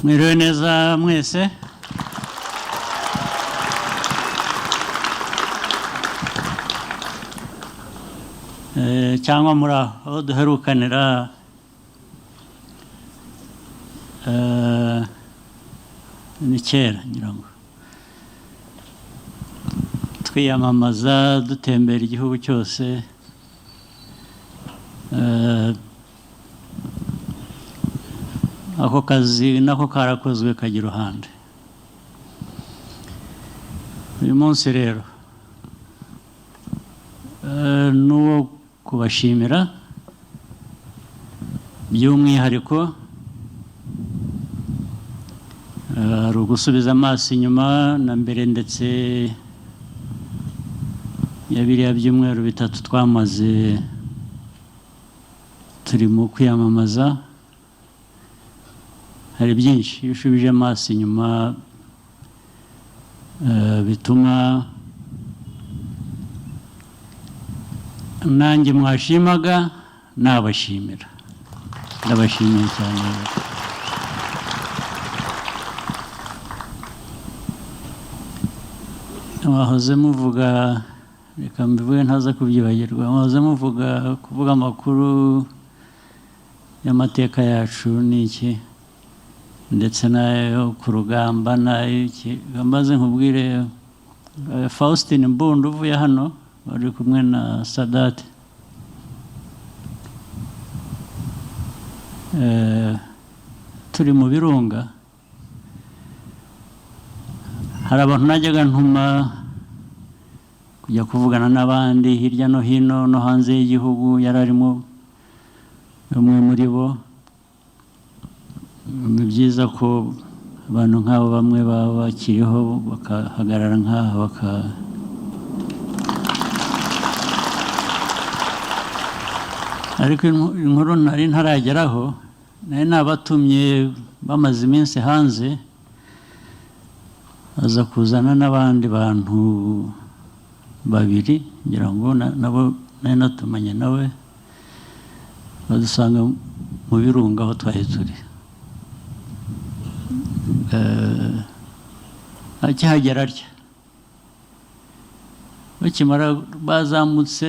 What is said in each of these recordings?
Mwiriwe neza mwese. Cyangwa muri aho duherukanira, ni kera ngira ngo twiyamamaza dutembera igihugu cyose. Ako kazi nako karakozwe kajya iruhande. Uyu munsi rero n'uwo kubashimira by'umwihariko, hari ugusubiza amaso inyuma na mbere ndetse ya biriya byumweru bitatu twamaze turi mu kwiyamamaza. Hari byinshi iyo ushubije amaso inyuma bituma nanjye mwashimaga nabashimira. Ndabashimiye cyane. Mwahoze muvuga, reka mbivuge ntaza kubyibagirwa, mwahoze muvuga kuvuga amakuru y'amateka yacu n'iki ndetse n'ayo ku rugamba n'ay'iki. Mbaze nkubwire, Faustin Mbundu uvuye hano wari kumwe na Sadate, turi mu birunga, hari abantu najyaga ntuma kujya kuvugana n'abandi hirya no hino no hanze y'igihugu, yari arimo umwe muri bo. Ni byiza ko abantu nk'abo bamwe baba bakiriho bakahagarara nk'aha baka ariko inkuru nari ntarageraho, nari nabatumye bamaze iminsi hanze, aza kuzana n'abandi bantu babiri ngira ngo nabo nari natumanye nawe, badusanga mu birunga aho twari turi. Akihagera atya, bakimara bazamutse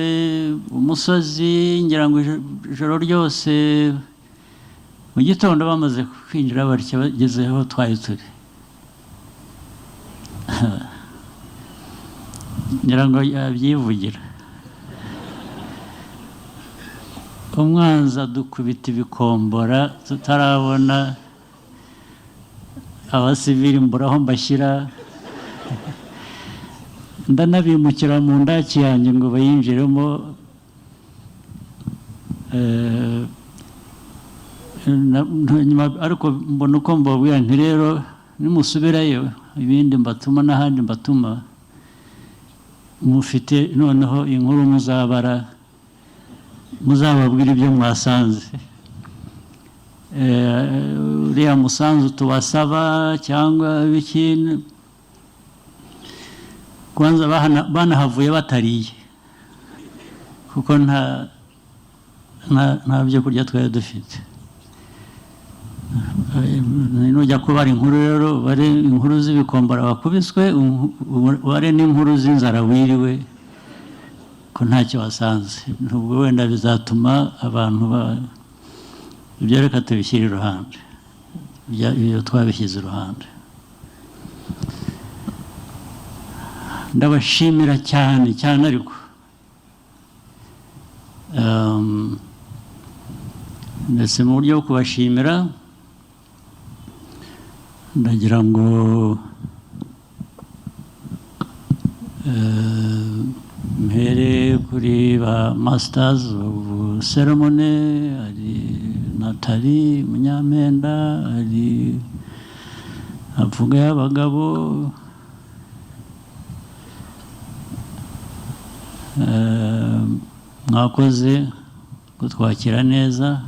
umusozi ngira ngo ijoro ryose, mu gitondo bamaze kwinjira batya bageze aho twari turi, ngira ngo yabyivugira. Umwanzi adukubita ibikombora tutarabona abasivili, mbura aho mbashyira, ndanabimukira mu ndaki yanjye ngo bayinjiremo. Ariko mbona uko mbabwira nti rero nimusubirayo ibindi mbatuma n'ahandi mbatuma, mufite noneho inkuru muzabara, muzababwira ibyo mwasanze. Uriya musanzu tubasaba cyangwa ibiki, kwanza banahavuye batariye kuko nta byo kurya twari dufite. Nujya kubara inkuru rero, bare inkuru z'ibikombora bakubiswe, bare n'inkuru z'inzara wiriwe ko ntacyo wasanze. Nubwo wenda bizatuma abantu ibyo reka tubishyire iruhande, ibyo twabishyize iruhande. Ndabashimira cyane cyane, ariko ndetse mu buryo bwo kubashimira ndagira ngo mpere kuri ba masters of ceremony, hari Nathalie Munyampenda, hari avuga y'abagabo, mwakoze kutwakira neza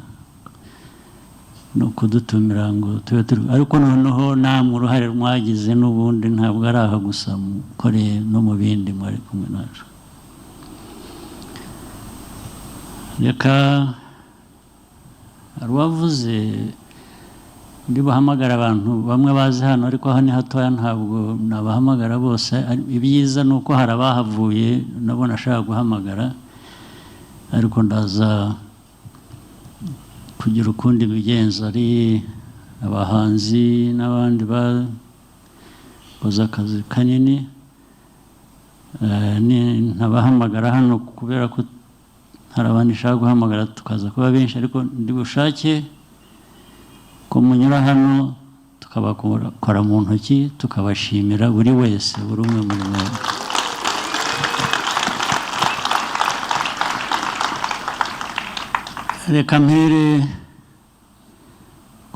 no kudutumira ngo tube turi, ariko noneho namwe uruhare mwagize n'ubundi ntabwo ari aha gusa, mukoreye no mu bindi mwari kumwe nacu. Reka hari uwavuze Ndi buhamagara abantu bamwe bazi hano, ariko hano ni hatoya, ntabwo nabahamagara bose. Ibyiza ni uko hari abahavuye nabo nashaka guhamagara, ariko ndaza kugira ukundi bigenza. Ari abahanzi n'abandi bakoze akazi kanini. Ntabahamagara hano kubera ko hari abandi nshaka guhamagara, tukaza kuba benshi, ariko ndi bushake ko munyura hano tukabakora mu ntoki, tukabashimira buri wese, buri umwe muri mwe. Reka mpere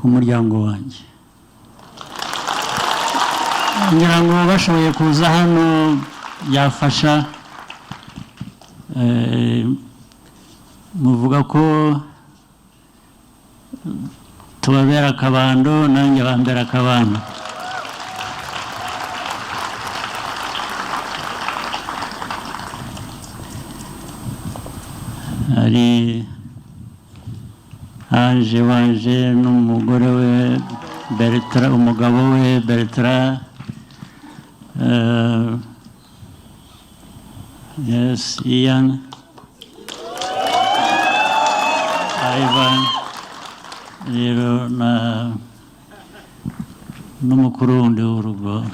ku muryango wanjye. Ngira ngo bashoboye kuza hano byafasha. Muvuga ko tubabera akabando, nanjye bambera akabando. Hari Ange wanje n'umugore we Bertrand, umugabo we Bertrand, yes, Ian, Ivan, rero na n'umukuru wundi w'urugo.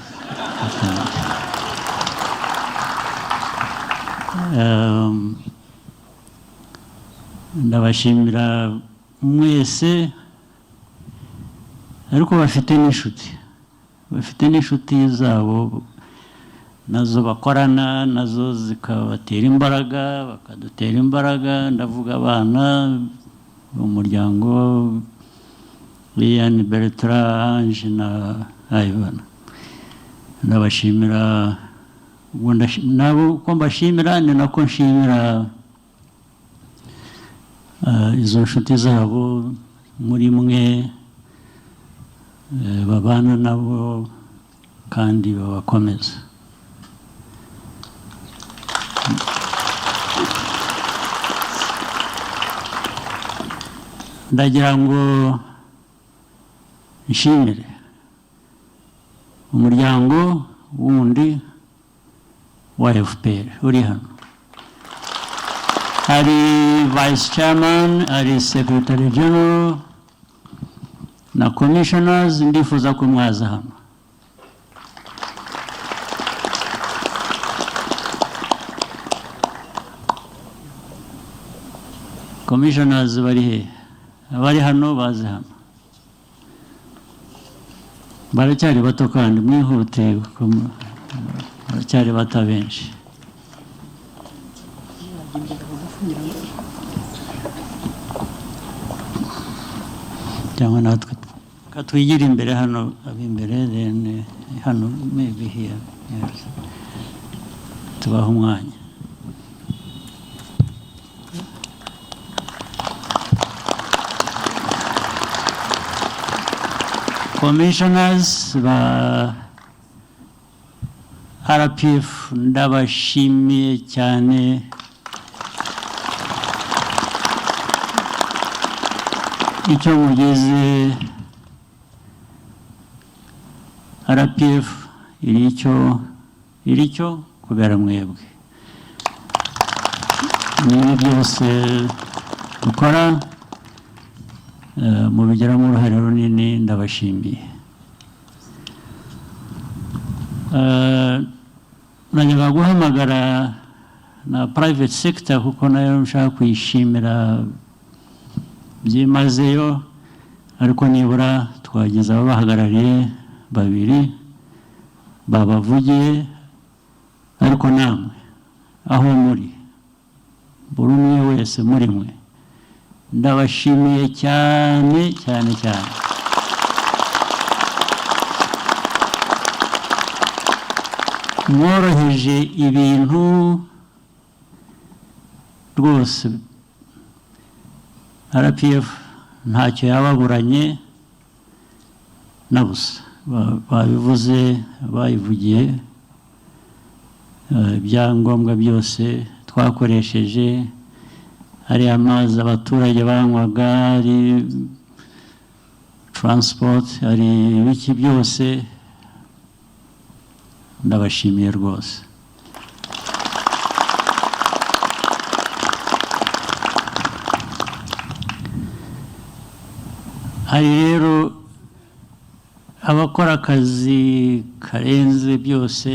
Ndabashimira mwese, ariko bafite n'inshuti, bafite n'inshuti zabo nazo bakorana, nazo zikabatera imbaraga, bakadutera imbaraga. Ndavuga abana, umuryango, Ian, Bertrand, Ange na Ivan. Ndabashimira, nabo uko mbashimira ni nako nshimira izo nshuti zabo muri mwe, babana nabo kandi babakomeza. Ndagira ngo nshimire umuryango wundi wa FPR uri hano. Hari Vice Chairman, hari Secretary General na Commissioners, ndifuza ko mwaza hano. Commissioners bari he? Abari hano baze hano. Baracyari bato kandi mwihute, baracyari bato benshi. Cyangwa natwe katwigira imbere hano, ab'imbere, then hano maybe here, yes. Tubaha umwanya. Commissioners ba RPF ndabashimiye cyane. Icyo mugeze RPF iri cyo kubera mwebwe. Nibi byose dukora mubigiramo uruhare runini, ndabashimiye. Najyaga guhamagara na private sector kuko nayo nshaka kuyishimira byimazeyo, ariko nibura twagize ababahagarariye babiri babavugiye, ariko namwe aho muri buri umwe wese muri mwe ndabashimiye cyane cyane cyane. Mworoheje ibintu rwose. RPF ntacyo yababuranye na busa, babivuze, bayivugiye, ibyangombwa byose twakoresheje, hari amazi abaturage banywaga, hari transport, ari ibiki byose, ndabashimiye rwose. Hari rero abakora akazi karenze byose,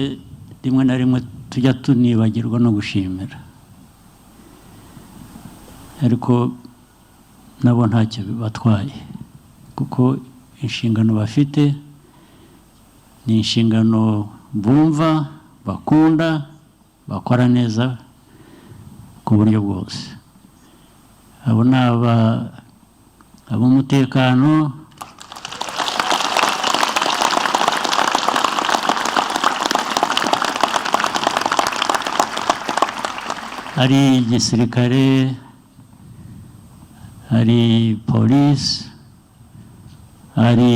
rimwe na rimwe tujya tunibagirwa no gushimira, ariko nabo ntacyo bibatwaye, kuko inshingano bafite ni inshingano bumva, bakunda, bakora neza ku buryo bwose. Abo ni ab'umutekano, ari igisirikare, hari polisi, hari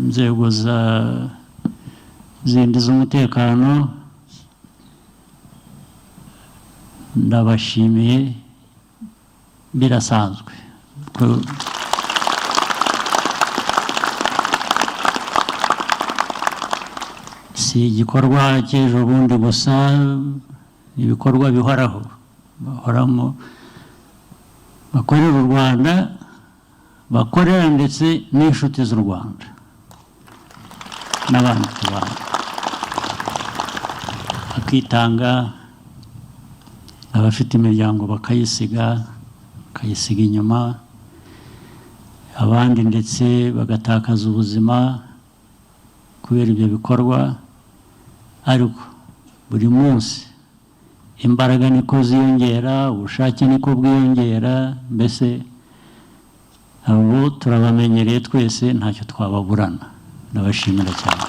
inzego za zindi z'umutekano. Ndabashimiye birasanzwe. Si igikorwa cy'ejo bundi gusa, ibikorwa bihoraho, bahoramo, bakorera u Rwanda, bakorera ndetse n'inshuti z'u Rwanda n'abandi tubana, bakitanga, abafite imiryango bakayisiga, bakayisiga inyuma, abandi ndetse bagatakaza ubuzima kubera ibyo bikorwa. Ariko buri munsi imbaraga niko ziyongera, ubushake niko bwiyongera, mbese abo turabamenyereye twese, ntacyo twababurana. Ndabashimira cyane.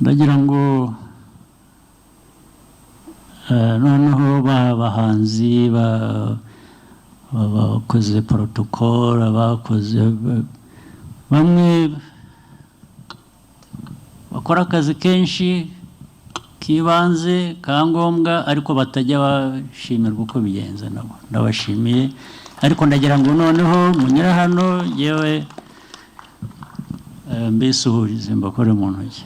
Ndagira ngo noneho ba bahanzi bakoze protocol, abakoze bamwe bakora akazi kenshi k'ibanze ka ngombwa, ariko batajya bashimirwa uko bigenza, nabo ndabashimiye. Ariko ndagira ngo noneho munyure hano, yewe mbisuhurize, mbakore mu ntoki.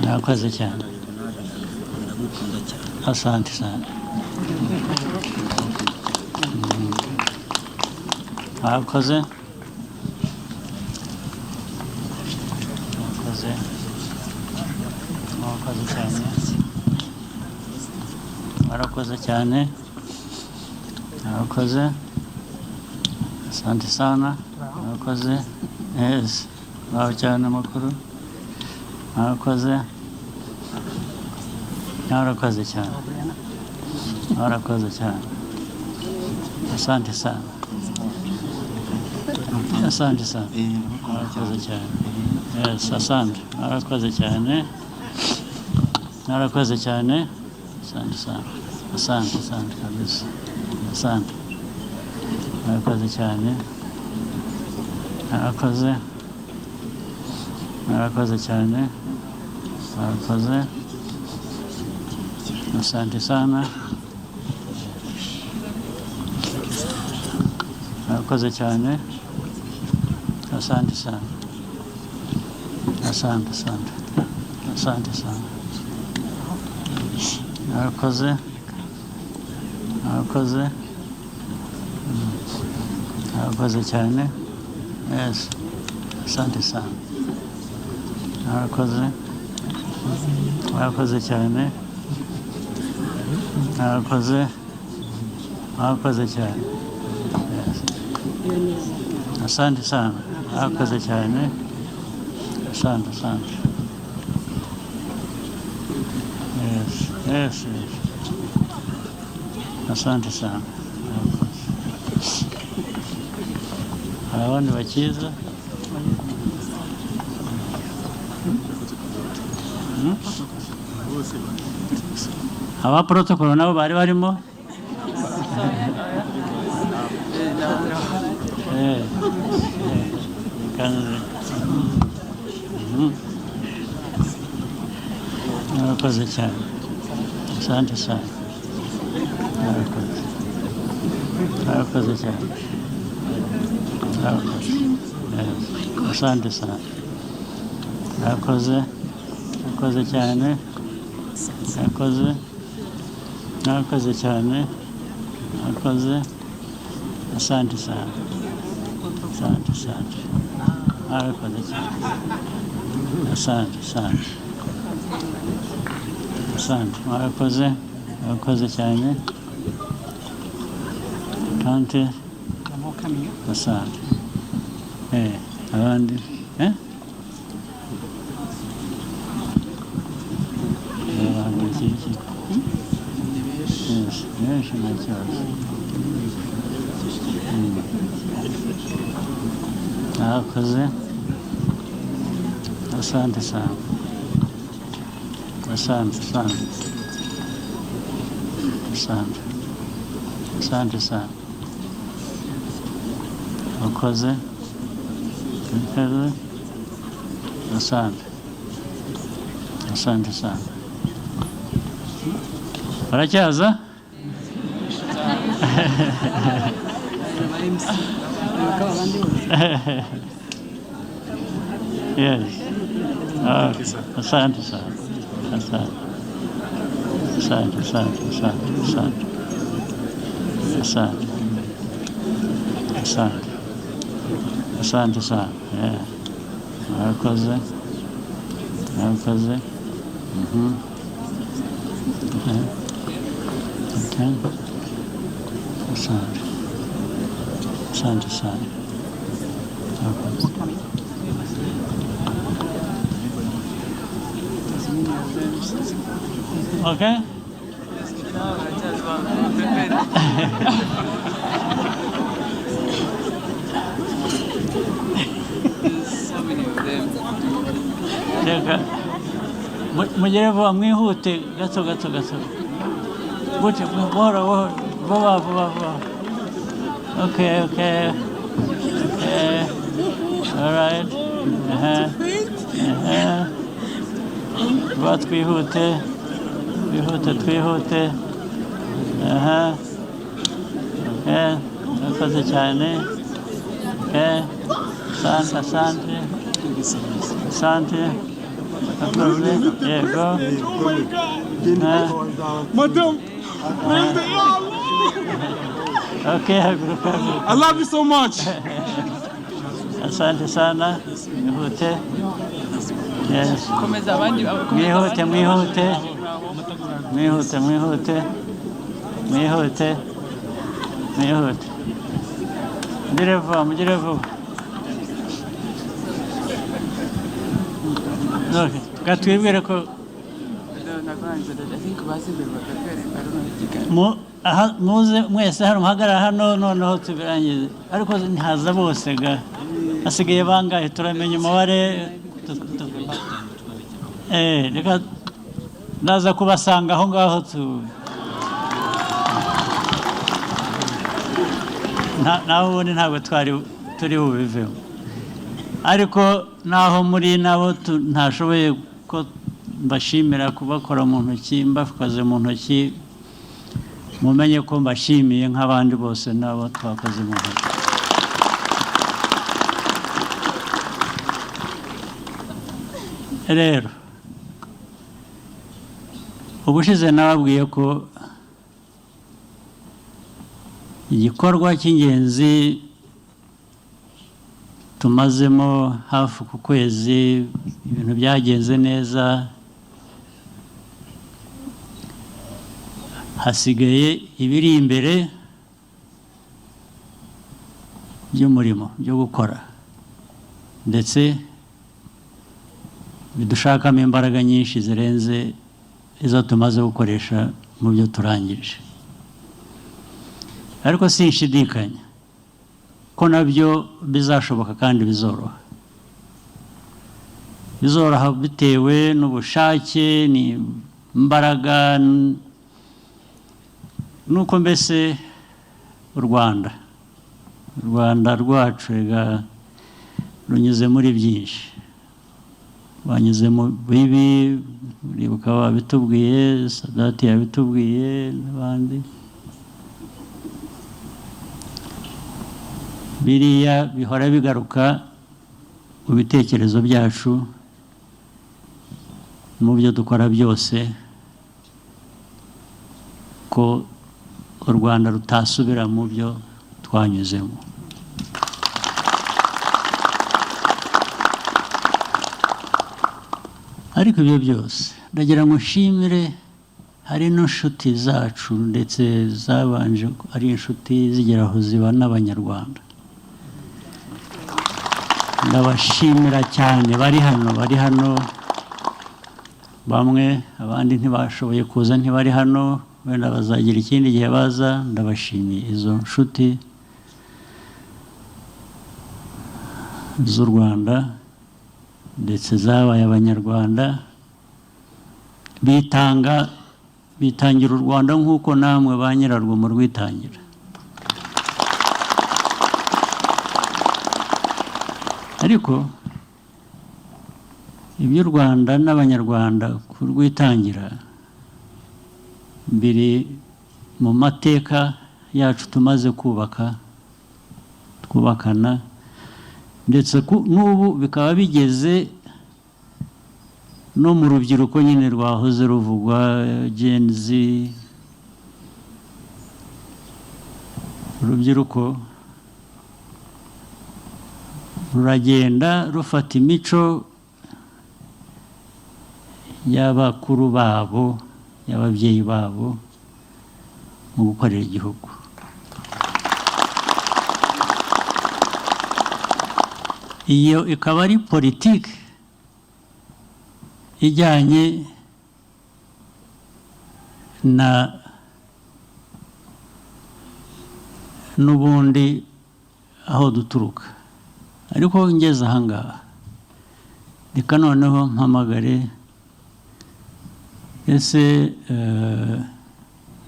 Murakoze cyane, asante sana. Murakoze, murakoze, murakoze cyane, murakoze cyane, murakoze, asante sana, murakoze. Yes, muraho cyane amakuru, murakoze, murakoze cyane, murakoze cyane, asante sana, asante sana, murakoze cyane. Yes, asante, murakoze cyane, murakoze cyane, asante sana, asante, asante kabisa, asante, murakoze cyane, murakoze, murakoze cyane, murakoze, asante sana, murakoze cyane, asante sana, asante, asante, asante sana, murakoze, murakoze, murakoze cyane. Yes, asante sana, murakoze, murakoze cyane, murakoze, murakoze cyane. Yes, asante sana, murakoze cyane, asante, asante. Yes, yes, yes, asante sana. Murakoze. Hari abandi bakiza? Aba protocol nabo bari barimo. Murakoze cyane. Asante sana. Murakoze. Murakoze cyane. Murakoze. Asante sana. Murakoze. Murakoze cyane. Murakoze. Murakoze cyane. Murakoze. Asante sana. Asante, asante. Murakoze cyane. Asante, asante. Asante. Murakoze. Murakoze cyane. Asante. Asante. Abandi. Yes, benshi nta kibazo. Murakoze. Asante sana. Asante, asante. Asante. Asante sana. Murakoze. Murakoze. Asante. Asante sana. Baracyaza? Yes. Asante sana. Asante. Asante, asante, asante, asante. Asante. Asante. Asante sana. Yeah. Murakoze. Murakoze. Okay. Asante. Asante sana. Murakoze. Okay? So many of them. Reka mugere vuba mwihute gato gato gato. Gutya buhoro buhoro vuba vuba vuba. Okay, okay. Okay. All right. Vuba twihute. Twihute twihute. Aha. Okay. Murakoze cyane. Okay. Asante, asante. Asante. Murakoze. Yego. Madam. Okay, haguruka. I love you so much. Asante sana. Mwihute. Yes. Komeza abandi. Mwihute, mwihute. Mwihute, mwihute. Mwihute. Mwihute. Mugire vuba, mugire vuba. Okay. Gatwibwire ko muze mwese hano muhagarara hano noneho tubirangize. Ariko ntihaza bose ga. Hasigaye bangahe turamenya umubare. Reka ndaza kubasanga aho ngaho tu. Naho ubundi ntabwo twari turi bubivemo. Ariko naho muri nabo ntashoboye ko mbashimira kubakora mu ntoki, mbakoze mu ntoki, mumenye ko mbashimiye nk'abandi bose nabo twakoze mu ntoki. Rero ubushize nababwiye ko igikorwa cy'ingenzi tumazemo hafi ku kwezi, ibintu byagenze neza, hasigaye ibiri imbere by'umurimo byo gukora, ndetse bidushakamo imbaraga nyinshi zirenze izo tumaze gukoresha mu byo turangije. Ariko sinshidikanya ko nabyo bizashoboka kandi bizoroha. Bizoroha bitewe n'ubushake n'imbaraga nuko mbese u Rwanda rwacu rega runyuze muri byinshi. Banyuze mu bibi, uribuka babitubwiye, Sadati yabitubwiye n'abandi. Biriya bihora bigaruka mu bitekerezo byacu, mu byo dukora byose, ko u Rwanda rutasubira mu byo twanyuzemo. Ariko ibyo byose ndagira ngo nshimire, hari n'inshuti zacu ndetse zabanje ari inshuti zigera aho ziba n'Abanyarwanda. Ndabashimira cyane, bari hano bamwe, abandi ntibashoboye kuza, ntibari hano, wenda bazagira ikindi gihe baza. Ndabashimiye izo nshuti z'u Rwanda ndetse zabaye Abanyarwanda, bitanga, bitangira u Rwanda nk'uko namwe ba nyirarwo murwitangira. Ariko iby'u Rwanda n'Abanyarwanda kurwitangira biri mu mateka yacu tumaze kubaka, twubakana, ndetse n'ubu bikaba bigeze no mu rubyiruko nyine rwahoze ruvugwa, Gen Z. Urubyiruko ruragenda rufata imico y'abakuru babo, y'ababyeyi babo, mu gukorera igihugu. Iyo ikaba ari politiki ijyanye na n'ubundi aho duturuka. Ariko ngeze ahangaha, reka noneho mpamagare ese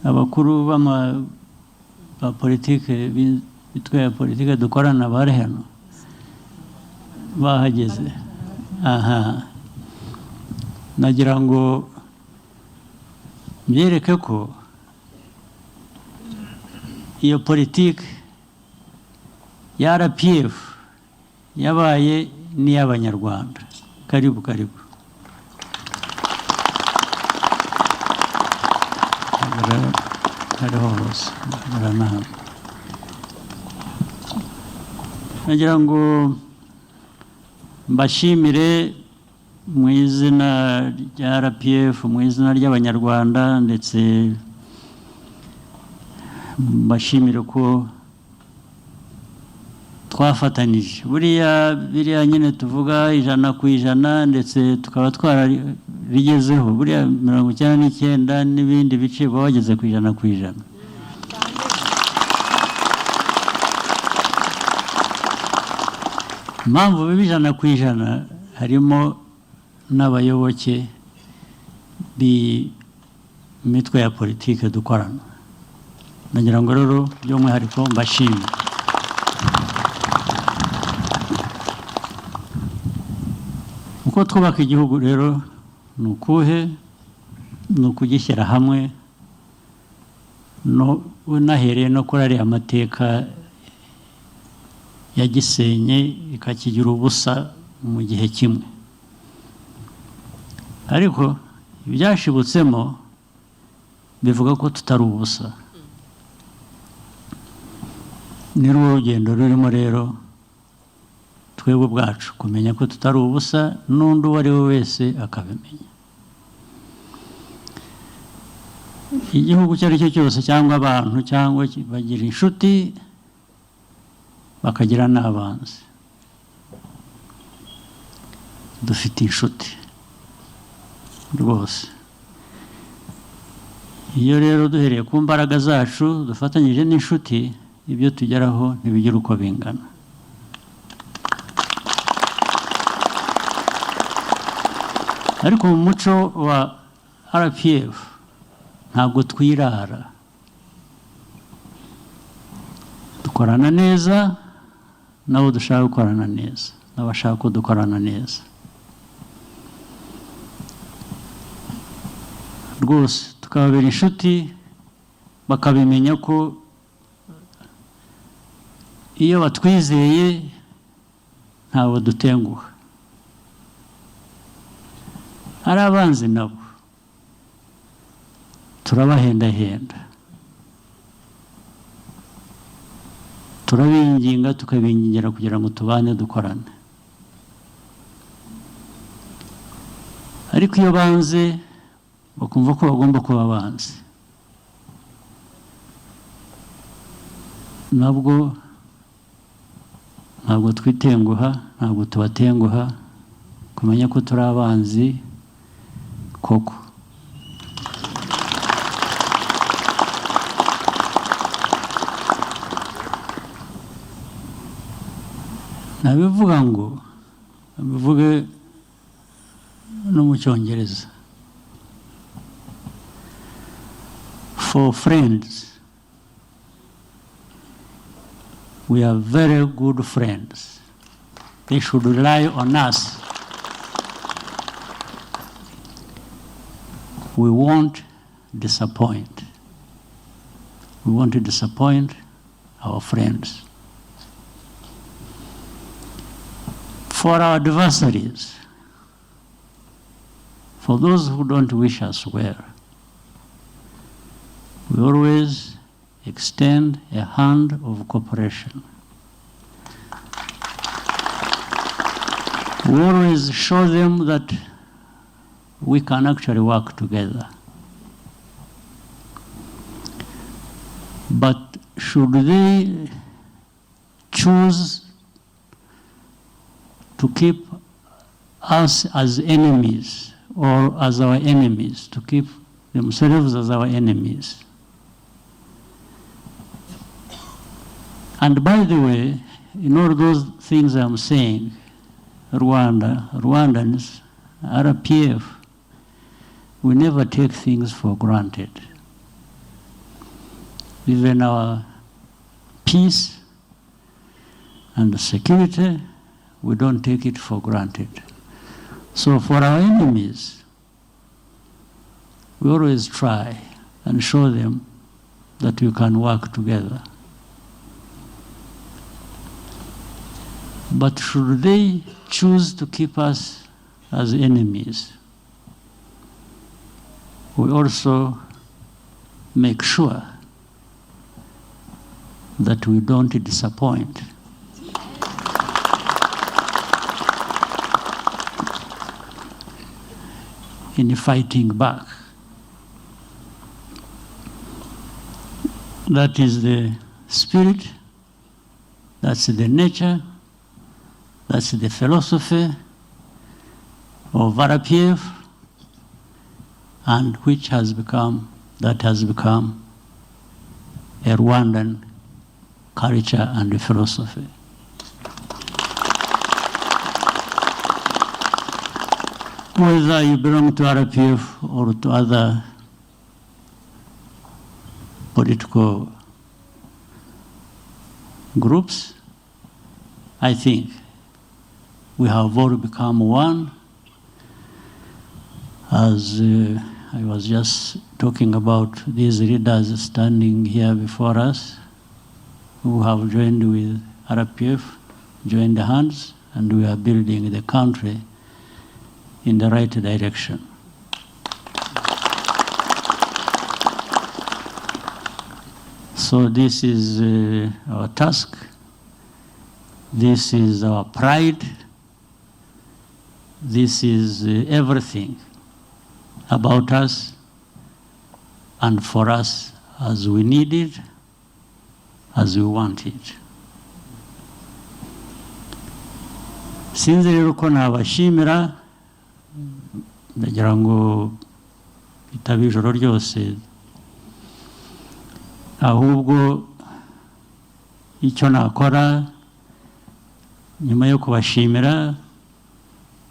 abakuru ba politike, b'imitwe ya politike dukorana, bari hano, bahageze aha. Nagira ngo mbyereke ko iyo politike ya RPF yabaye n'iy'Abanyarwanda. Karibu, karibu. Hariho hose, hano nagira ngo mbashimire mu izina rya RPF, mu izina ry'Abanyarwanda, ndetse mbashimire ko twafatanije. Buriya biriya nyine tuvuga 100%, ndetse tukaba twarabigezeho, buriya 99 n'ibindi bice baba bageze ku 100%. Impamvu biba 100%, harimo n'abayoboke b'imitwe ya politike dukorana. Ndagira ngo rero by'umwihariko mbashime. Uko twubaka igihugu rero ni ukuhe? Ni ukugishyira hamwe, no unahereye no kuri ariya mateka yagisenye ikakigira ubusa mu gihe kimwe. Ariko ibyashibutsemo bivuga ko tutari ubusa. Ni rwo rugendo rurimo rero twebwe ubwacu kumenya ko tutari ubusa, n'undi uwo ari we wese akabimenya. Igihugu icyo ari cyo cyose cyangwa abantu cyangwa bagira inshuti, bakagira n'abanzi. Dufite inshuti rwose. Iyo rero duhereye ku mbaraga zacu dufatanyije n'inshuti, ibyo tugeraho ntibigira uko bingana. Ariko mu muco wa RPF ntabwo twirara, dukorana neza n'abo dushaka gukorana neza, n'abashaka ko dukorana neza rwose, tukababera inshuti, bakabimenya ko iyo batwizeye ntabwo dutenguha. Ari abanzi nabo turabahendahenda, turabinginga, tukabingingira kugira ngo tubane dukorane. Ariko iyo banze bakumva ko bagomba kuba abanzi, nabwo ntabwo twitenguha, ntabwo tubatenguha, kumenya ko turi abanzi koko. Nabivuga ngo bivuge no mu Cyongereza: for friends, we are very good friends. They should rely on us. We won't disappoint. We want to disappoint our friends. For our adversaries, for those who don't wish us well, we always extend a hand of cooperation. We always show them that we can actually work together. But should they choose to keep us as enemies or as our enemies, to keep themselves as our enemies. And by the way, in all those things I'm saying, Rwanda, Rwandans, RPF, we never take things for granted. Even our peace and security, we don't take it for granted. So for our enemies, we always try and show them that we can work together. But should they choose to keep us as enemies, we also make sure that we don't disappoint. In fighting back. That is the spirit, that's the nature, that's the philosophy of RPF, and which has become, that has become a Rwandan culture and philosophy. Whether you belong to RPF or to other political groups, I think we have all become one. As I was just talking about these leaders standing here before us, who have joined with RPF, joined hands, and we are building the country in the right direction. So this is our task. This is our pride. This is everything about us and for us as we need it, as we want it. Sinzi rero ko nabashimira, ndagira ngo bitaba ijoro ryose, ahubwo icyo nakora nyuma yo kubashimira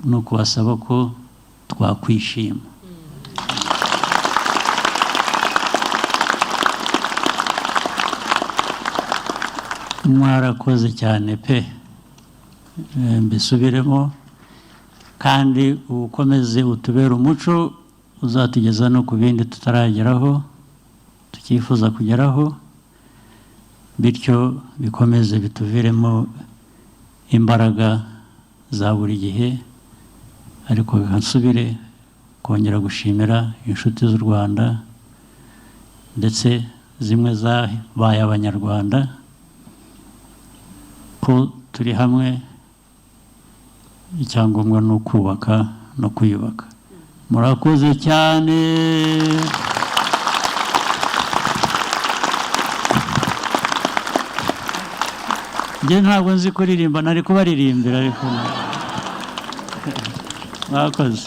ni ukubasaba ko Twakwishima. Mwarakoze cyane pe. Mbisubiremo kandi ukomeze utubere umuco uzatugeza no ku bindi tutarageraho, tukifuza kugeraho, bityo bikomeze bituviremo imbaraga za buri gihe. Ariko nsubire kongera gushimira inshuti z'u Rwanda, ndetse zimwe zabaye Abanyarwanda, ko turi hamwe. Icyangombwa ni ukubaka no kwiyubaka. Murakoze cyane. Njye ntabwo nzi kuririmba, nari kubaririmbira, ariko mwakoze.